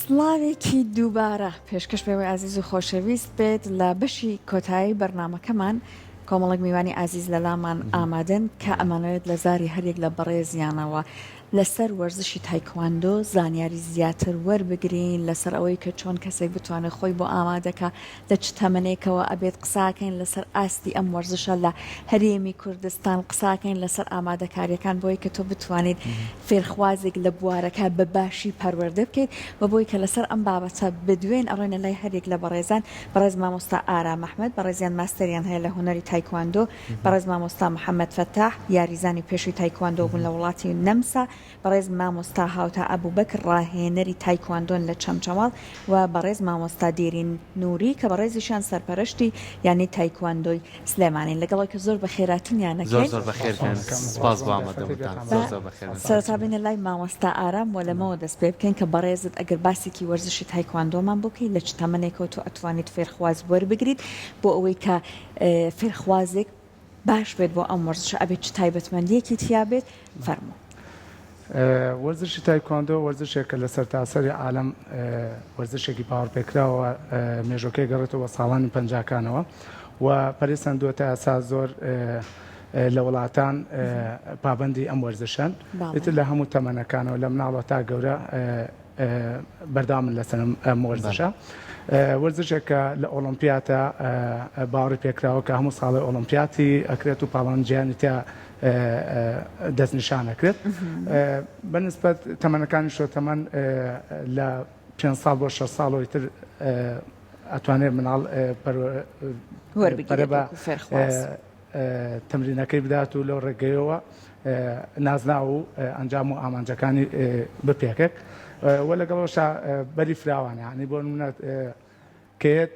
سڵاوێکی دووبارە پێشکەش بەوەی ئازیز و خۆشەویست بێت لە بەشی کۆتایی بەرنامەکەمان کۆمەڵێک میوانی ئازیز لەلامان ئامادەن کە ئەمانەوێت لە زاری هەریەک لە بەڕێزیانەوە لەسەر وەرزشی تایکواندۆ زانیاری زیاتر وەربگرین لەسەر ئەوەی کە چۆن کەسێک بتوانێت خۆی بۆ ئامادەکا لە چ تەمەنێکەوە ئەبێت قساکەین لەسەر ئاستی ئەم وەرزشە لە هەرێمی کوردستان قساکەین لەسەر ئامادەکاریەکان بۆی کە تۆ بتوانیت فێرخوازێک لە بوارەکە بە باشی پەروەردە بکەیت و بۆی کە لەسەر ئەم بابەتە بدوێن ئەڕۆینە لای هەریەک لە بەڕێزان بەڕێز مامۆستا ئارام ئەحمەد بەڕێزیان ماستەریان هەیە لە هونەری تایکواندۆ بەڕێز مامۆستا محەمەد فەتاح یاریزانی پێشووی تایکواندۆ بوون لە وڵاتی نەمسا بەڕێز مامۆستا هاوتا ئەبوبەکر ڕاهێنەری تایکواندۆن لە چەمچەماڵ و بەڕێز مامۆستا دێرین نوری کە بەڕێزیشیان سەرپەرشتی یانەی تایکواندۆی سلێمانین لەگەڵ ئەوەی کە زۆر بەخێراتنیان زۆر ئەکەین. زۆر بەخێر بێن سپاس بۆ ئامادەبوونتان با زۆر زۆر بەخێر بێن سەرەتا بێینە لای مامۆستا ئارام و لەمەوە دەست پێ بکەین کە بەڕێزت ئەگەر باسێکی وەرزشی تایکواندۆمان بۆ بکەی لە چ تەمەنێکەوە تۆ ئەتوانیت فێرخواز وەربگریت بۆ ئەوەی کە فێرخوازێک باش بێت بۆ ئەم وەرزشە ئەبێت چ تایبەتمەندیەکی تیا بێت فەرموو. وەرزشی تایکواندۆ وەرزشێکە لە سەرتاسەری عالەم وەرزشێکی باوەڕپێکراوە مێژوەکەی گەڕێتەوە بۆ ساڵانی پەنجاکانەوە و پەرەی سەندووە تا ئێستا زۆر لە وڵاتان پابەندی ئەم وەرزشەن ئیتر لە هەموو تەمەنەکانەوە لە مناڵەوە تا گەورە بەردەوامن لەسەر ئەم وەرزشە. وەرزشێک کە لە ئۆڵۆمپیاتە باوەڕی پێکراوە کە هەموو ساڵێ ئۆڵۆمپیاتی ئەکرێت و پاڵەوان جیهانی تیا دەستنیشان ئەکرێت. بەنسبەت تەمەنەکانیشەوە تەمەن لە پێنج ساڵ بۆ شەش ساڵەوەی تر ئەتوانێت مناڵ پەرە بە تەمرینەکەی بدات و لەو ڕێگەیەوە نازناو و ئەنجام و ئامانجەکانی بپێکێت و لەگەڵەوەشا بەری فراوانە یانی بۆ نمونە کەیەت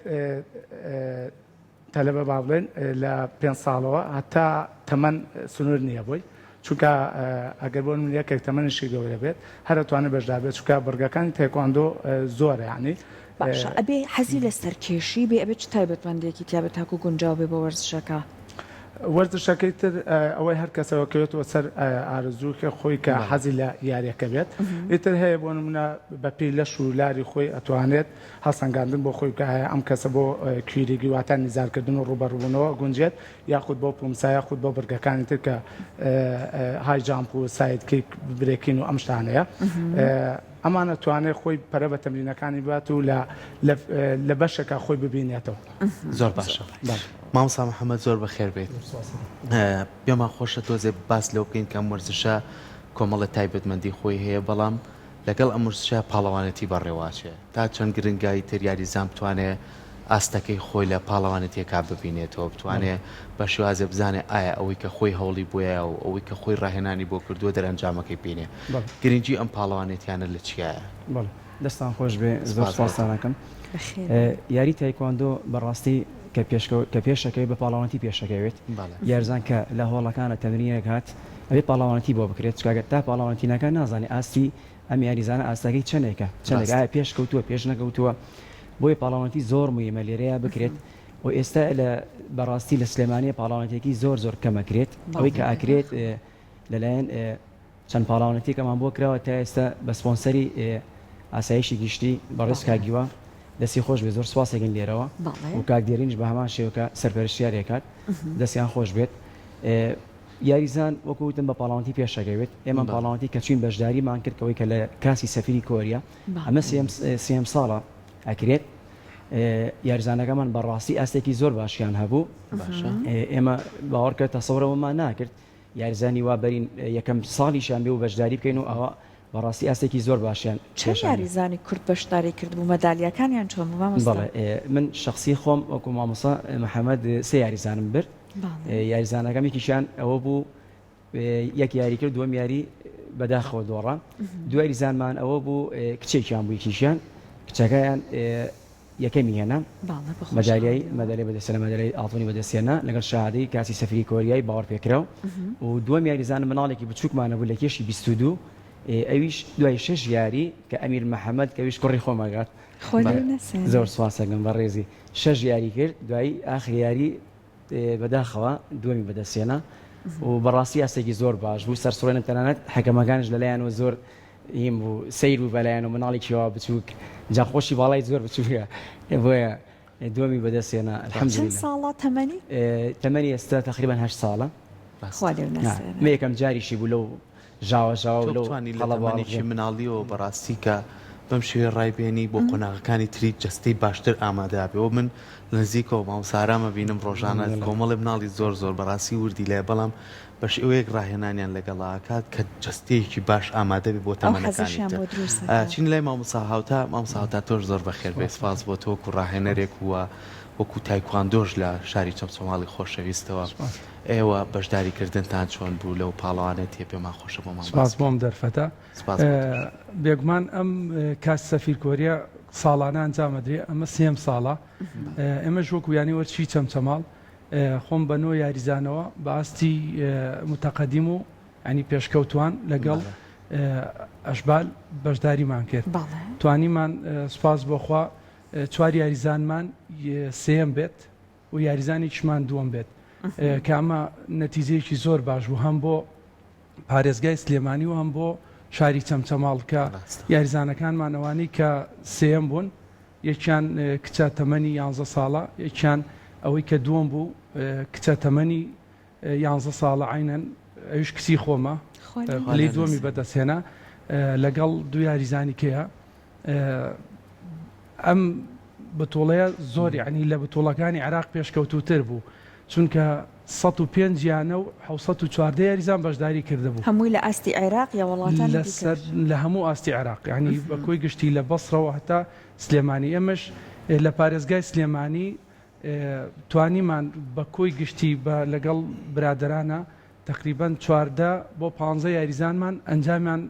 تەلەبە با بڵێن لە پێ ساڵەوە هەتا تەمەن سنوور نییە بۆی چونکە ئەگەر بۆ نمونە یەکێک تەمەنیشی گەورە بێت هەر ئەتوانێت بەشدار بێت چونکە بڕگەکانی تایکواندۆ زۆرە یانی باشە ئەبێ حەزی لە سەرکێشی بێ ئەبێ چ تایبەتمەندیەکی تیابێ تاکو گونجاو بێ بۆ وەرزشەکە؟ وەرزشەکەی تر ئەوەی هەر کەسەوە کەوێتەوە سەر ئارەزووکە خۆی کە حەزی لە یاریەکە بێت ئیتر هەیە بۆ نمونە بەپێی لەش و لاری خۆی ئەتوانێت هەڵسەنگاندن بۆ خۆی بکە ئایا ئەم کەسە بۆ کویریگی واتە نیزارکردن و ڕووبەڕووبوونەوە گونجێت یاخود بۆ پومسا یاخود بۆ بڕگەکانی تر کە high jump و side kick breaking و ئەم شتانەیە ئەمان ئەتوانێت خۆی پەرە بە تەمرینەکانی بات و لە لە بەشێکا خۆی ببینێتەوە. زۆر باشە مامۆستا محەممەد زۆر بەخێر بێیت. پێمان خۆشە تۆزێ باس لەوە بکەین کە ئەم وەرزشە کۆمەڵە تایبەتمەندی خۆی هەیە بەڵام لەگەڵ ئەم وەرزشە پاڵەوانێتی بەڕێوەئەچێ تا چەند گرنگە ئیتر یاریزان بتوانێ ئاستەکەی خۆی لە پاڵەوانێتیەکا ببینێتەوە بتوانێ بە شێوازێ بزانێ ئایا ئەوەی کە خۆی هەوڵی بۆیە و ئەوەی کە خۆی ڕاهێنانی بۆ کردووە دەرئەنجامەکەی بینێ گرنگی ئەم پاڵەوانێتیانە لە چیایە؟ بەڵێ دەستان خۆش بێ زۆر سپاس بۆ سپاستان ئەکەم. یاری تایکواندۆ بەڕاستی کە پێشکەو کە پێشەکەوێت بە پاڵەوانێتی پێشەکەوێت بەڵێ. یارزان کە لە هۆڵەکانە تەمرینێک هات ئەبێ پاڵەوانێتی بۆ بکرێت چونکە گەر تا پاڵەوانێتی نەکا نازانێ ئاستی ئەم یاریزانە ئاستەکەی چەنێکە چەنێک ڕاستە. ئایا پێش کەوتووە پێش نەکەوتووە بۆیە پاڵەوانێتی زۆر مویمە لێرەیا بکرێت و ئێستا لە بەڕاستی لە سلێمانیە پاڵەوانێتێکی زۆر زۆر کەم ئەکرێت ئەوەی کە ئەکرێت لەلایەن چەند پاڵاوانێتیەکەمان بۆ کراوە تا ئێستا بە سپۆنسەری ئاسایشی گشتی بەڕێز کاک هیوا دەستی خۆش بێت زۆر سوپاسێکن لێرەوە و کاک دێرینیش بە هەمان شێوە کە سەرپەرشتیاری ئەکات دەستیان خۆش بێت یاریزان وەکو وتم بە پاڵاوانتی پێشەکەوێت ئێمە پاڵاوانتی کە چوین بەشداریمان کرد کەەوەی کە لە کاسی سەفیری کۆریا ئەمە سێم ساڵە ئەکرێت یاریزانەکەمان بەڕاستی ئاستێکی زۆر باشیان هەبوو ئێمە باوەڕکە تەسەورەوەمان ناکرد یاریزانی وا بەرین یەکەم ساڵیشیان بێ و بەشداری بکەین و ئەوە بەڕاستی ئاستێکی زۆر باشیان چەند پێشان یاریزانی کورد بەشداری کردبوو مەدالیاکانیان چۆن بوو مامۆستا؟ بەڵێ من شەخسی خۆم وەکو مامۆستا محەمەد سێ یاریزانم برد بەڵێ. یاریزانەکەم یەکیشیان ئەوە بوو یەک یاری کرد دووەم یاری بەداخەوە دۆڕا دوو یاریزانمان ئەوە بوو کچێکیان بوو یەکیشیان کچەکەیان یەکەمی هێنا مەدالیای مەدالیای بەدەستهێنا مەدالیای ئاڵتونی بەدەستهێنا لەگەڵ شەهادەی کاسی سەفیری کۆریای باوەڕپێکراو و دووەم یاریزان مناڵێکی بچووکمان هەبوو لە کێشی 22 ئەویش دوای شەش یاری کە ئەمیر محەممەد کە ئەویش کوڕی خۆم ئەگات زۆر سوپاسەکەم بەڕێزی شەش یاری کرد دوای ئاخر یاری بەداخەوە دووەمی بەدەستهێنا و بەڕاستی ئاستێکی زۆر باش بوو سەرسوڕێنە تەنانەت حەکەمەکانیش لەلایەنەوە زۆر. هیم بوو سەیر بوو بەلایەن و مناڵێکی وا بچووک جا خۆشی باڵای زۆر بچووکە بۆیە دووەمی بەدەست هێنا چەند الحمدلله ساڵە تەمەنی؟ تەمەنی ئێستا تقریبا هەشت ساڵە خوا لێو نەسێنێ. مە یەکەم جاریشی بوو لەو ژاوە ژاوە تۆ و لەو بتوانی لە قەڵەباڵغیە. تەمەنێکی مناڵیەوە بەڕاستی کە بەم شێوەیە ڕای بێنی بۆ قۆناغەکانی تری جەستەی باشتر ئامادە بێ و من لە نزیکەوە مامۆستا ئارام ئەبینم ڕۆژانە کۆمەڵێ مناڵی زۆر زۆر بەڕاستی وردی لایە بەڵام بە شێوەیەک ڕاهێنانیان لەگەڵا ئەکات کە جەستەیەکی باش ئامادە بێ بۆ ئەو تەمەنەکانی حەزەشیان تر بۆ دروست ئەکات. چین لای مامۆستا هاوتا مامۆستا هاوتا تۆش زۆر بەخێر بێی سپاس بۆ تۆ وەکو ڕاهێنەرێک و وەکو تایکواندۆش لە شاری چەمچەماڵی خۆشەویستەوە ئێوە بەشداری کردنتان چۆن بوو لەو پاڵەوانێتیە پێمان خۆشە بۆمان باس سپاس بکەی. بۆم دەرفەتە. سپاس بۆ تۆش. بێگومان ئەم کاس سەفیر کۆریە ساڵانە ئەنجام ئەدرێ ئەمە سێم ساڵە ئێمەش وەکو یانەی وەرزشی چەمچەماڵ خۆم بە نۆ یاریزانەوە بە ئاستی متەقەدیم و ینی پێشکەوتوان لەگەڵ ئەشبال بەشداریمان کرد توانیمان سوپاس بۆخوا چوار یاریزانمان سێم بێت و یاریزانێکیشمان دووەم بێت کە ئەمە نەتیجەیەکی زۆر باش بوو هەم بۆ پارێزگای سلێمانی و هەم بۆ شاری چەمچەماڵ کە یاریزانەکانمان ئەوانەی کە سێیەم بوون یەکیان کچە تەمەنی یانزە ساڵە یەکیان ئەوەی کە دووەم بوو کچە تەمەنی یانزە ساڵە عەینەن ئەویش کچی خۆمە پلەی دووەمی بەدەستهێنا لەگەڵ دوو یاریزانی کەیە ئەم بتوڵەیە زۆر یعنی لە بتوڵەکانی عێراق پێشکەوتووتر بوو چونکە 105 یانە و 614 یاریزان بەشداری کردبوو. هەمووی لە ئاستی عێراق یا وڵاتانی دیکەش؟ لە هەموو ئاستی عێراق یعنی بە کۆی گشتی لە بەسڕەوە هەتا سلێمانی ئێمەش لە پارێزگای سلێمانی توانیمان بە کۆی گشتی بە لەگەڵ برادەرانە تەقریبەن 14 بۆ 15 یاریزانمان ئەنجامیان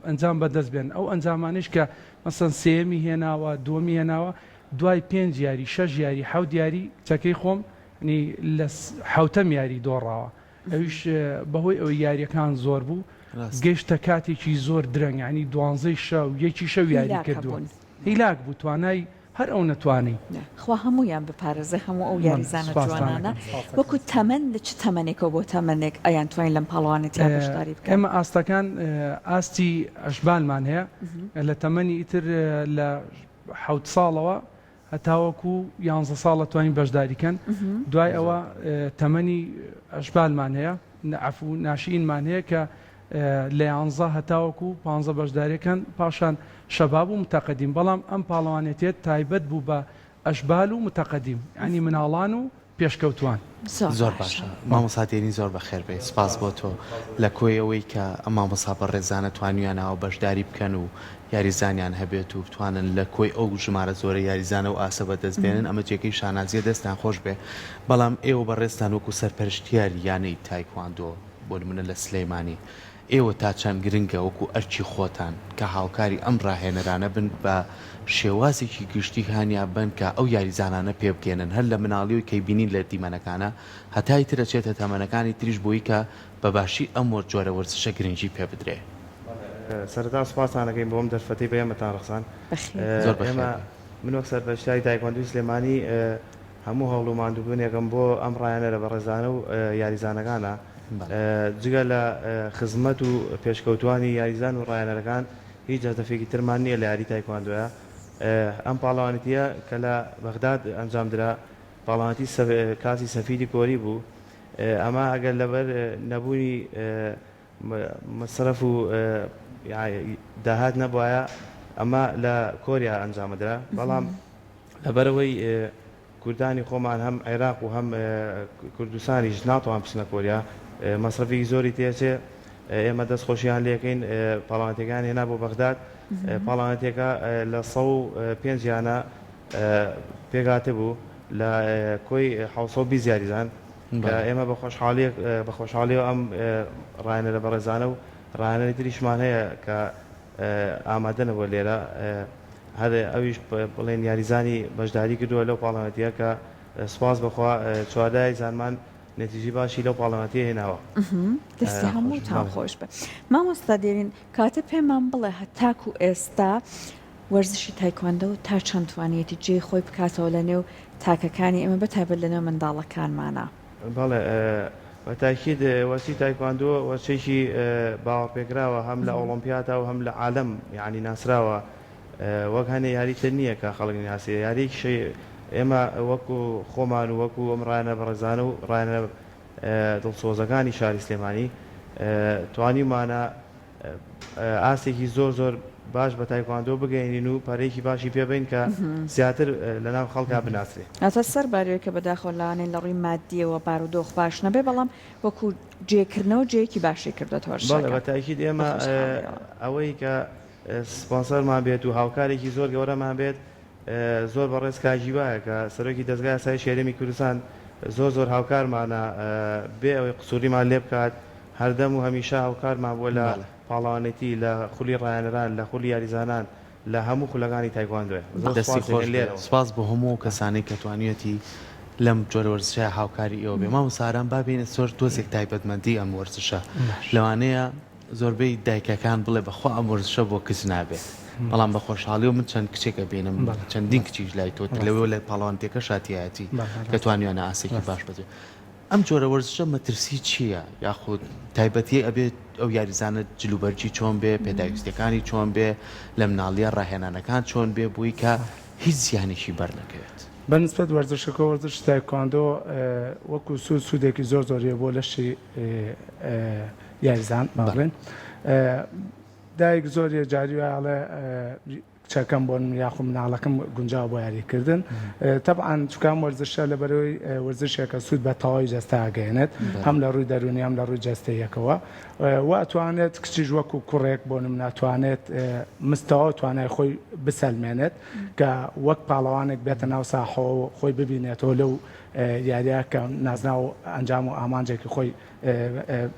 ئەنجام بەدەست بێن ئەو ئەنجامانیش کە مەسەن سێیەمی هێناوە دووەمی هێناوە دوای پێنج یاری شەش یاری حەوت یاری کچەکەی خۆم نی لە حوتەم یاری دۆڕاوە ئەویش بەهۆی ئەوەی یاریەکان زۆر بوو گەشتە کاتێکی زۆر درەنگ ینی دوانزەی شەو یەکی شەو یاری کردووە هیلاک بوو توانای هەر ئەو نەتوانی. خوا هەموویان بپارێزێ هەموو ئەو یاریزانە جوانانە وەکو تەمەن لە چ تەمەنێکەوە بۆ تەمەنێک ئەیان توانین لەم پاڵەوانێتیە بەشداری بکەن؟ ئێمە ئاستەکان ئاستی ئەشبالمان هەیە لە تەمەنی ئیتر لە حەوت ساڵەوە هەتاوەکو یانزە ساڵ ئەتوانین بەشداری کەن دوای ئەوە تەمەنی ئەشبالمان هەیە عەفو ناشئینمان هەیە کە لە یانزە هەتاوەکو پانزە بەشداریەکەن پاشان شەباب و متەقەدیم بەڵام ئەم پاڵەوانێتیە تایبەت بوو بە ئەشبال و متەقەدیم یانی مناڵان و پێشکەوتوان. زۆر باشە مامۆستا دێنی زۆر بەخێر بێی سپاس بۆ تۆ لە کۆی ئەوەی کە ئەم مامۆستا بەڕێزانە توانیویانە ئاوا بەشداری بکەن و یاریزانیان هەبێت و بتوانن لە کۆی ئەو ژمارە زۆرە یاریزانە و ئاسە بەدەست بێنن ئەمە جێگەی شانازیە دەستتان خۆش بێ بەڵام ئێوە بەڕێزتان وەکو سەرپەرشتیاری یانەی تایکواندۆ بۆ نمونە لە سلەیمانی ئێوە تا چەند گرنگە وەکو ئەرکی خۆتان کە هاوکاری ئەم ڕاهێنەرانە بن بە شێوازێکی گشتی هانیا بەن کە ئەو یاریزانانە پێبگەیەنن هەر لە مناڵیەوەی کەی بینین لە دیمەنەکانە هەتای تر ئەچێتە تەمەنەکانی تریش بۆی کە بە باشی ئەم جۆرە وەرزشە گرنگی پێ بدرێ. سەرەتا سوپاستان ئەکەین بۆ ئەم دەرفەتەی بە ئێمەتان ڕەخساند. زۆر بەخێر ئێمە بێی. من وەک سەرپەرشتیاری تایکواندۆی سلێمانی هەموو هەوڵ و ماندووبوونێکم بۆ ئەم ڕاهێنەرە بەڕێزانە و یاریزانەکانە. جگە لە خزمەت و پێشکەوتوانی یاریزان و ڕاهێنەرەکان هیچ هەدەفێکی ترمان نییە لە یاری تایکواندۆیا. ئەم پاڵەوانێتییە کە لە بەغداد ئەنجامدرا پاڵەوانێتی کاسی سەفیری کۆری بوو. ئەمە ئەگەر لەبەر نەبوونی مەسرەف و داهات نەبوایە ئەمە لە کۆریا ئەنجامەدرا بەڵام لەبەرئەوەی کوردانی خۆمان هەم عێراق و هەم کوردستانیش ناتوان بچنە کۆریا مەسرەفێکی زۆری تێچێ ئێمە دەست خۆشیان لێکەین پاڵەوانێتیەکان هێنا بۆ بەغداد پاڵەوانێتیەکە لە 105 یانە پێکهاتبوو لە کۆی 720 یاریزان کە ئێمە بە خۆشحاڵیەک بە خۆشحاڵیەوە ئەم ڕاهێنەرە بەڕێزانە و ڕاهێنەری تریشمان هەیە کە ئامادە نەبووە لێرە هەر ئەویش بڵێن یاریزانی بەشداری کردووە لەو پاڵەوانێتیە کە سوپاس بەخوا 14 یاریزانمان نەتیجەی باشی لەو پاڵەوانێتیە هێناوە. دەستی هەمووتان خۆش بێ مامۆستا دێرین کاتە پێمان بڵێ هەتاکو ئێستا وەرزشی تایکواندۆ تا چەند توانیویەتی جێی خۆی بکاتەوە لە نێو تاکەکانی ئێمە بە تایبەت لە نێو منداڵەکانمانا؟ بەڵێ. بە تاکید وەرزشی تایکواندۆ وەرزشێکی باوەڕپێکراوە هەم لە ئۆڵۆمپیادا و هەم لە عالەم یانی ناسراوە وەک هەنێ یاری تر نییە کە خەڵک نەیناسێ یاریەکیشە ئێمە وەکو خۆمان و وەکو ئەم ڕایەنە بەڕێزانە و ڕایەنە دڵسۆزەکانی شاری سلێمانی توانیومانە ئاستێکی زۆر زۆر باش بە تایکواندۆ بگەینین و پەرەیەکی باشی پێ بەین کە زیاتر لە ناو خەڵکا بناسرێ. ئەتە سەر باریۆی کە بەداخەوە لەوانەیە لە ڕووی مادیەوە بارودۆخ باش نەبێ بەڵام وەکو جێکردنەوە جێیەکی باشی کردۆتەوە بەڵێ شتەکە بە تاکید بە ئێمە خۆشحاڵیەوە. ئەوەی کە سپۆنسەرمان بێت و هاوکارێکی زۆر گەورەمان بێت زۆر بەڕێز کاک هیوایە کە سەرۆکی دەزگای ئاسایشی هەرێمی کوردستان زۆر زۆر هاوکارمانە بێ ئەوەی قسوریمان لێ بکات هەردەم و هەمیشە هاوکارمان بووە لە پاڵەوانێتی لە خولی ڕاهێنەران لە خولی یاریزانان لە هەموو خولەکانی تایکواندۆیە زۆر دەستی سوپاس خۆش دەکەین بێت لێرەوە. سوپاس بۆ هەموو ئەو کەسانەی کە توانیویەتی لەم جۆرە وەرزشە هاوکاری ئێوە بێ مامۆستا ئارام با بێینە سەر تۆزێک تایبەتمەندی ئەم وەرزشە لەوانەیە زۆربەی دایکەکان بڵێ بەخوا ئەم وەرزشە بۆ کچ نابێت بەڵام بە خۆشحاڵیەوە من چەند کچێک ئەبینم چەندین کچیش لای تۆ لەوێ لە پاڵەوانتیەکەشا تیایەتی کە توانیویانە ئاستێکی باش بەجێ ئەم جۆرە وەرزشە مەترسی چییە یاخود تایبەتی ئەبێت ئەو یاریزانە جلوبەرگی چۆن بێ پێداویستیەکانی چۆن بێ لە مناڵیە ڕاهێنانەکان چۆن بێ بووی کە هیچ زیانێکی بەر نەکەوێت. بە نسبەت وەرزشەکە وەرزشی تایکواندۆ وەکو سوود سوودێکی زۆر زۆری بۆ لەشی یاریزان با بڵێین دایک زۆر جاری وایە ئەڵێ کچەکەم بۆ یاخو مناڵەکەم گونجاو بۆ یاریکردن تەبعەن چکام وەرزشە لە بەرەوەی وەرزشێکە سوود بە تەواوی جەستە ئەگەیەنێت هەم لە ڕووی دەروونی هەم لە ڕووی جەستەیەکەوە و ئەتوانێت کچیش وەکو کوڕێک بۆ نمونە توانێت مستەوا توانای خۆی بسەلمێنێت کە وەک پاڵەوانێک بێتە ناو ساحەوە خۆی ببینێتەوە لەو یاریە کە نازناو ئەنجام و ئامانجێکی خۆی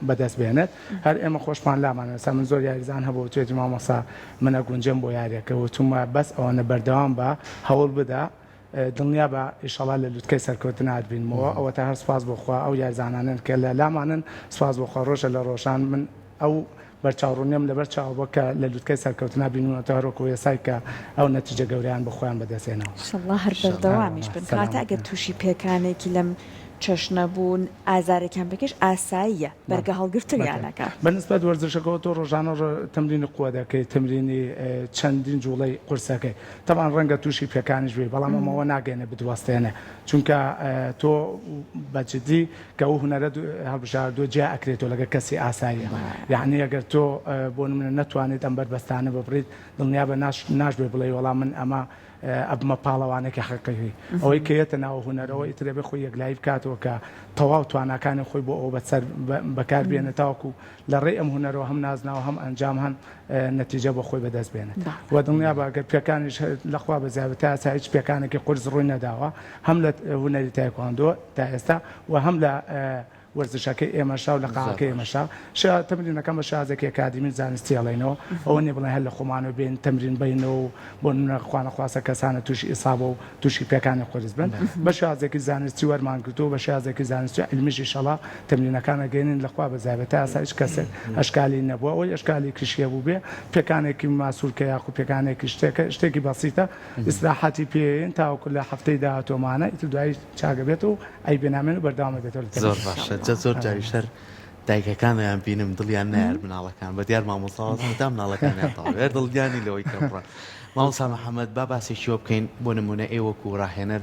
بەدەست بێنێت هەر ئێمە خۆشمان لامان ئێستا من زۆر یاریزان هەبوو وتوێتی مامۆستا من ئەگونجێم بۆ یاریەکە وتومە بەس ئەوەنە بەردەوام بە هەوڵ بدە دڵنیا بە ئیشەڵا لە لوتکەی سەرکەوتن ئەتبینمەوە ئەوەتا هەر سوپاس بۆ خوا ئەو یاریزانانەن کە لە لامانن سوپاس بۆ خوا ڕۆژە لە ڕۆژان من ئەو بەرچاوڕوونیەم لەبەر چاوە بۆ کە لە لوتکەی سەرکەوتنا بینیومەتەوە هەروەکو ئێستای کە ئەو نەتیجە گەورەیان بۆ خۆیان بەدەست هێناوە. ئیشەڵا هەر بەردەوامیش بن. کەواتە ئەگەر تووشی پێکانێکی لەم چەشنە بوون ئازارێکیان پێکەشت ئاساییە بەرگە هەڵگرتنیان ئەکا. بە نسبەت وەرزشەکەوە تۆ ڕۆژانە تەمرینی قوە دەکەی تەمرینی چەندین جوڵەی قورس ئەکەی تەبعەن ڕەنگە تووشی پێکانیش بی بەڵام ئەمە ئەوە ناگەیەنێ بتوەستێنێ چونکە تۆ بە جدی کە ئەو هونەرەت هەڵبژاردووە جیا ئەکرێتەوە لەگەڵ کەسی ئاساییە یەعنی ئەگەر تۆ بۆ نمونە نەتوانیت ئەم بەربەستانە ببڕیت دڵنیابە ناش ناشبێ بڵێی وەڵا من ئەمە ئەبمە پاڵەوانێکی حەقیقی ئەوەی کە یەتە ناو هونەرەوە ئیتر ئەبێ خۆی یەکلایی بکاتەوە کە تەواو تواناکانی خۆی بۆ ئەوە بەسەر بەکار بێنێت تاوەکو لە ڕێی ئەم هونەرەوە هەم نازناو هەم ئەنجام هەم نەتیجە بۆ خۆی بەدەست بێنێت و دڵنیابە ئەگەر پێکانیش لە خوا بەزیابێت تا ئێستا هیچ پێکانێکی قورس ڕووی نەداوە هەم لە هونەری تایکواندۆ تا ئێستا و هەم لە وەرزشەکەی ئێمەشا و لە قاعەکەی ئێمەشا شا تەمرینەکان بە شازێکی ئەکادیمی زانستی ئەڵێینەوە ئەوە نیە بڵێن هەر لە خۆمانەوە بێین تەمرین بەینەوە و بۆ نمونە خوانەخواستە کەسانە تووشی ئیسابە و تووشی پێکانی قورس بن بە شازێکی زانستی وەرمان گرتووە بە شازێکی زانستی و عیلمیش ئیشەڵا تەمرینەکان ئەگەینین لە خوا بەزیابێت تا ئێستا هیچ کەسێک ئەشکالی نەبووە ئەوەی ئەشکالێکیش هەبووبێ پێکانێکی ماسولکە یاخو پێکانێکی شتێکە شتێکی بەسیتە ئیسراحەتی پێین تاوەکو لە هەفتەی داهاتوومانە ئیتر دوایی چاکەبێتەوە و عەیبێ نامێنێ و بەردەوام ئەبێتەوە لە زۆر تەمەنی. باشە جا زۆر جاریش هەر دایکەکانیان بینم دڵیان نایەر مناڵەکان بە دیار مامۆستا هەتا مناڵەکانیان تەواو هەر دڵیانی لەوەی کە بڕۆن مامۆستا محەممەد با باسێکی وە بکەین بۆ نمونە ئێوە وەکو ڕاهێنەر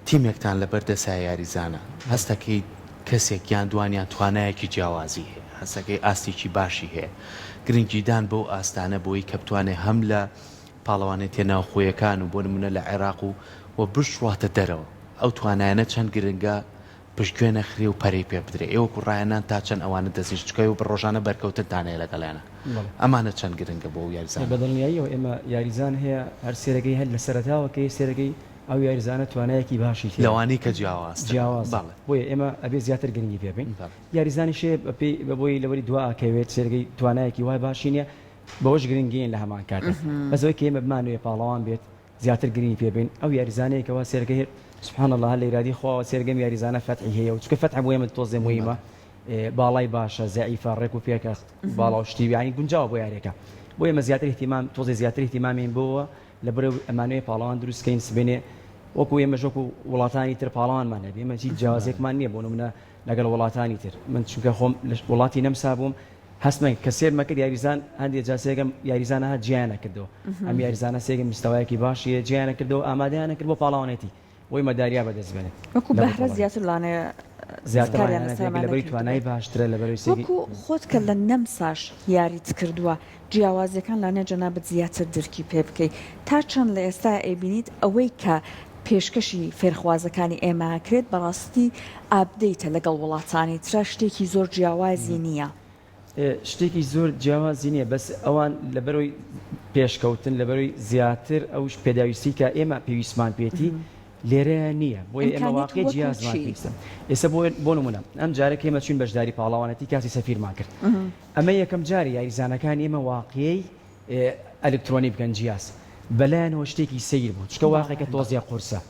تیمێکتان لەبەر دەسا یاریزانە هەستەکەی کەسێک یان دوانیان توانایەکی جیاوازی هەیە هەستەکەی ئاستێکی باشی هەیە گرنگیدان بەو ئاستانە بۆی کە بتوانێت هەم لە پاڵەوانێتیە ناوخۆیەکان و بۆ نمونە لە عێراق و و بشڕواتە دەرەوە ئەو توانایانە چەند گرنگە پشتگوێ نەخرێ و پەرەی پێ بدرێ ئێوە وەکو ڕاهێنان تا چەند ئەوانە دەستنیش چونکە ئێوە بە ڕۆژانە بەرکەوتنتان هەیە لەگەڵیانا ئەمانە چەند گرنگە بۆ ئەو یاریزانە؟ بە دڵنیاییەوە ئێمە یاریزان هەیە هەر سێرەگەی هەر لە سەرەتاوە کە یە سێرەگەی ئەو یاریزانە توانایەکی باشی تیایە لەوانەی کە جیاوازترن جیاوازە بەڵێ. بۆیە ئێمە ئەبێ زیاتر گرنگی پێ بەین بەڵێ. یاریزانیش هەیە بە پێی بە بۆی لەوەری دوا ئەکەوێت سێرەگەی توانایەکی وای باشی نیە بەوەش گرنگین لە هەمان کاتە بەس ئەوەی کە ئێمە بمانەوێ پاڵەوان بێت زیاتر گرنگی پێ بەین ئەو یاریزانەیە کەوا سێرگە هێ سبحان اللە هەر لە ئیرادەی خواوە سێرگەم یاریزانە فەتحی هەیە و چونکە فەتح بۆ ئێمە تۆزێ موهیمە باڵای باشە زەعیفە ڕێک و پێکە باڵا و شتی یانی گونجاوە بۆ یاریەکە بۆ ئێمە زیاتر اهتمام تۆزێ زیاتر اهتمامین بۆوە لە بەرەو ئەمانەوێ پاڵەوان دروست کەین سبێنێ. وەکو ئێمەش وەکو وڵاتانی تر پاڵەوانمان هەبێ ئێمە هیچ جیاوازیەکمان نییە بۆ نمونە لەگەڵ وڵاتانی تر من چونکە خۆم لە وڵاتی نەمسا بووم هەستمە کە سێرمە کرد یاریزان هەندێ جا سێگەم یاریزانە هات جیایانە کردەوە ئەم یاریزانە سێگەم مستەوایەکی باشیە جیایانە کردەوە ئامادەیانە کرد بۆ پاڵەوانێتی بۆی مەدالیا بەدەست بێنێت وەکو لە بەهرە بطوڵەکە. زیاتر لانەیە زیاتر کاریان ڕاهێنانە لەسەر پێ ئەمانە لەبەری توانای کردبێت. باشترە لەبەرەوەی سێگی وەکو خۆت کە لە نەمساش یاریت کردووە جیاوازیەکان لانەیە جەنابت زیاتر درکی پێ بکەی تا چەند لە ئێستایا ئەیبینیت ئەوەی کە پێشکەشی فێرخوازەکانی ئێمە ئەکرێت بەڕاستی update ە لەگەڵ وڵاتانی ترا شتێکی زۆر جیاوازی نیە. شتێکی زۆر جیاوازی نیە بەس ئەوان لەبەرەوەی پێشکەوتن لەبەرەوەی زیاتر ئەوش پێداویستی کە ئێمە پێویستمان پێێتی لێرەیە نییە بۆیە ئێمە ئیمکانیەت واقعی وەکو جیازمان چی؟ پێویستە ئێستا بۆ بۆ نمونە ئەم جارە کە ئێمە چوین بەشداری پاڵەوانێتی کاسی سەفیرمان کرد ئەمە یەکەم جاری یاریزانەکانی ئێمە واقعی ئەلکترۆنی بکەن جیاز بەلایەنەوە شتێکی سەیر بوو چکە واقعەکە تۆزیە قورسە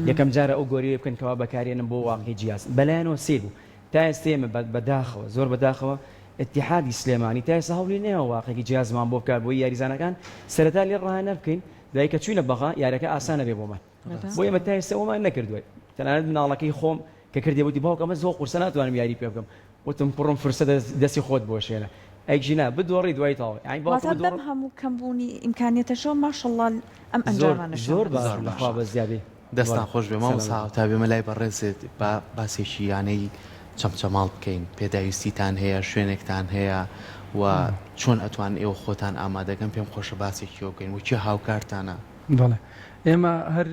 یەکەم جارە ئەو گۆریە بکەن کەوا بەکارێنم بۆ واقعی جیاز بەلایەنەوە سەیر بوو تا ئێستا ئێمە بە داخەوە زۆر بە داخەوە ئیتیحادی سلێمانی تا ئێستا هەوڵی نەیاوە واقعێکی جیازمان بۆ بکات بۆی یاریزانەکان سەرەتا لێ ڕاهێنەر بکەین دوای کە چوینە بەغا یاریەکە ئاسانە بێ بۆمان بۆ ئێمە تا ئێستا ئەومان نەکردووە تەنانەت مناڵەکەی خۆم کە کردی وتی باوک ئەمە زۆر قورسە ناتوانم یاری پێ بکەم وتم کوڕم فرسە دەستی خۆت بۆشێنە ئەگینا بدۆڕی دوای تەواو یانی باوکم واتە بەم هەموو کەمبوونی ئیمکانیەتەشەوە ماشەڵڵا ئەم زۆر ئەنجامانەشیان زۆر بەدەست باش هێنا. خوا بەزیابێ. دەستتان خۆش بێ مامۆستا سەلامەت. تا بێمە لای بەڕێزت با باسێکی یانەی چەمچەماڵ بکەین پێداویستیتان هەیە شوێنێکتان هەیە و چۆن ئەتوان ئێوە خۆتان ئامادەکەن پێم خۆشە باسێکی ئەوە بکەین و کێ هاوکارتانە؟ بەڵێ ئێمە هەر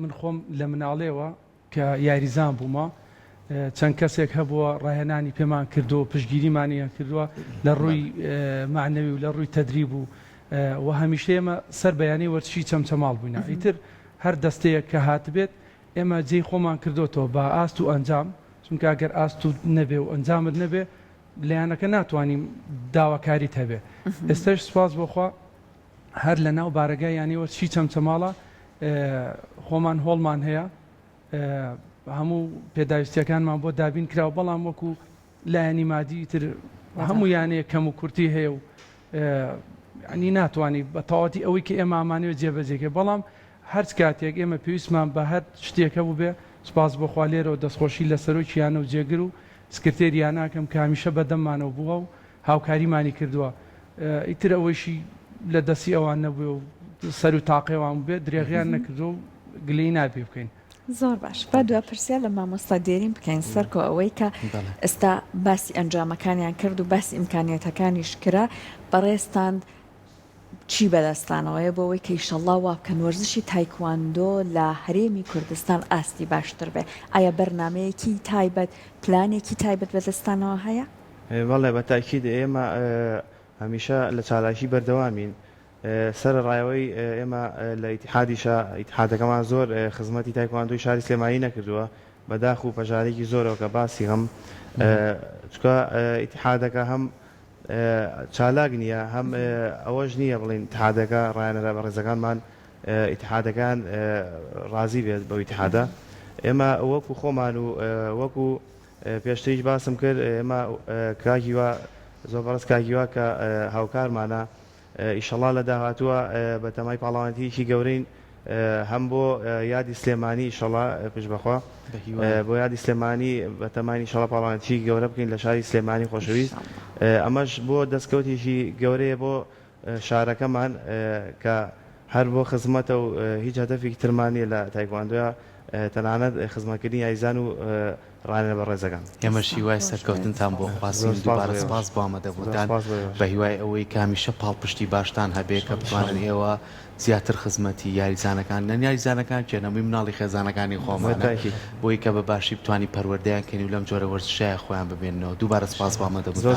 من خۆم لە مناڵێوە کە یاریزان بوومە چەند کەسێک هەبووە ڕاهێنانی پێمان کردووە پشتگیریمانیان کردووە لە ڕووی مەعنەوی و لە ڕووی تەدریب و و هەمیشە ئێمە سەر بە یانەی وەرزشی چەمچەماڵ بووینە ئیتر هەر دەستەیەک کە هاتبێت ئێمە جێی خۆمان کردۆتەوە بە ئاست و ئەنجام چونکە ئەگەر ئاست و نەبێ و ئەنجامت نەبێ لە یانەکە ناتوانین داواکاریت هەبێ ئێستاش سوپاس بۆخوا هەر لە ناو بارەگای یانەی وەرزشی چەمچەماڵە خۆمان هۆڵمان هەیە هەموو پێداویستیەکانمان بۆ دابین کراوە بەڵام وەکو لایەنی مادی تر هەموو یانەیە کەم و کورتی هەیە و ینی ناتوانانی بە تەواتی ئەوەی کە ئێمە ئامانەوە جێبەجێکە بەڵام هەرچ کاتێک ئێمە پێویستمان بە هەر شتێکە بوو بێ سپاس بۆخوا لێرەوە دەستخۆشی لە سەرۆکی یانە و جێگر و سکرتێری یانەکەم کە هەمیشە بەدەممانەوە بووە و هاوکاریمانی کردووە ئیتر ئەوەیشی لە دەستی ئەوان نەبووێ و سەر و تاقی ئەوان بووبێ درێغیان نەکردووە و گلەیی نابێ بکەین. زۆر باش با دوا پرسیار لە مامۆستا دێرین بکەین سەرکۆ ئەوەی کە ئێستا باسی ئەنجامەکانیان کرد و باسی ئیمکانیەتەکانیش کرا بەڕێزتان چی بەدەستانەوەیە بۆ ئەوەی کە ئیشەڵڵا وا بکەن وەرزشی تایکواندۆ لە هەرێمی کوردستان ئاستی باشتر بێ ئایا بەرنامەیەکی تایبەت پلانێکی تایبەت بەدەستانەوە هەیە؟ بەڵێ بە تاکید ئێمە هەمیشە لە چالاکی بەردەوامین سەرەڕای ئەوەی ئێمە لە ئیتیحادیشا ئیتیحادەکەمان زۆر خزمەتی تایکواندۆی شاری سلێمانی نەکردووە بە داخ و پەژارەیەکی زۆرەوە کە باسی غەم چونکە ئیتیحادەکە هەم چالاک نییە هەم ئەوەش نییە بڵێین ئیتیحادەکە ڕایەنەرە بەڕێزەکانمان ئیتیحادەکان ڕازی بێت بەو ئیتیحادە ئێمە وەکو خۆمان و وەکو پێشتریش باسم کرد ئێمە کاک هیوا زۆر بەڕێز کاک هیوا کە هاوکارمانە ئیشەڵا لە داهاتووە بە تەمای پاڵەوانێتییەکی گەورەین هەم بۆ یادی سلێمانی ئیشەڵا پشت بەخوا بۆ یادی سلێمانی بە تەماین ئیشەڵا پاڵەوانێتییەکی گەورە بکەین لە شاری سلێمانی خۆشەویست ئەمەش بۆ دەستکەوتێکی گەورەیە بۆ شارەکەمان کە هەر بۆ خزمەتە و هیچ هەدەفێکی ترمان نییە لە تایکواندۆیا تەنانەت خزمەتکردنی یاریزان و ڕاهێنەرە بەڕێزەکان. ئێمەش هیوای سەرکەوتنتان بۆ خواستین، دووبارە سپاس بۆ ئامادەبوونتان، بە هیوای ئەوەی کە هەمیشە پاڵپشتی باشتان هەبێ کە بتوانن ئێوە زیاتر خزمەتی یاریزانەکان نەن یاریزانەکان کێن هەمووی مناڵی خێزانەکانی خۆمانە بۆی کە بە باشی بتوانین پەروەردەیان کەین و لەم جۆرە وەرزشایە خۆیان ببێننەوە دووبارە سپاس بۆ ئامادەبوونتان.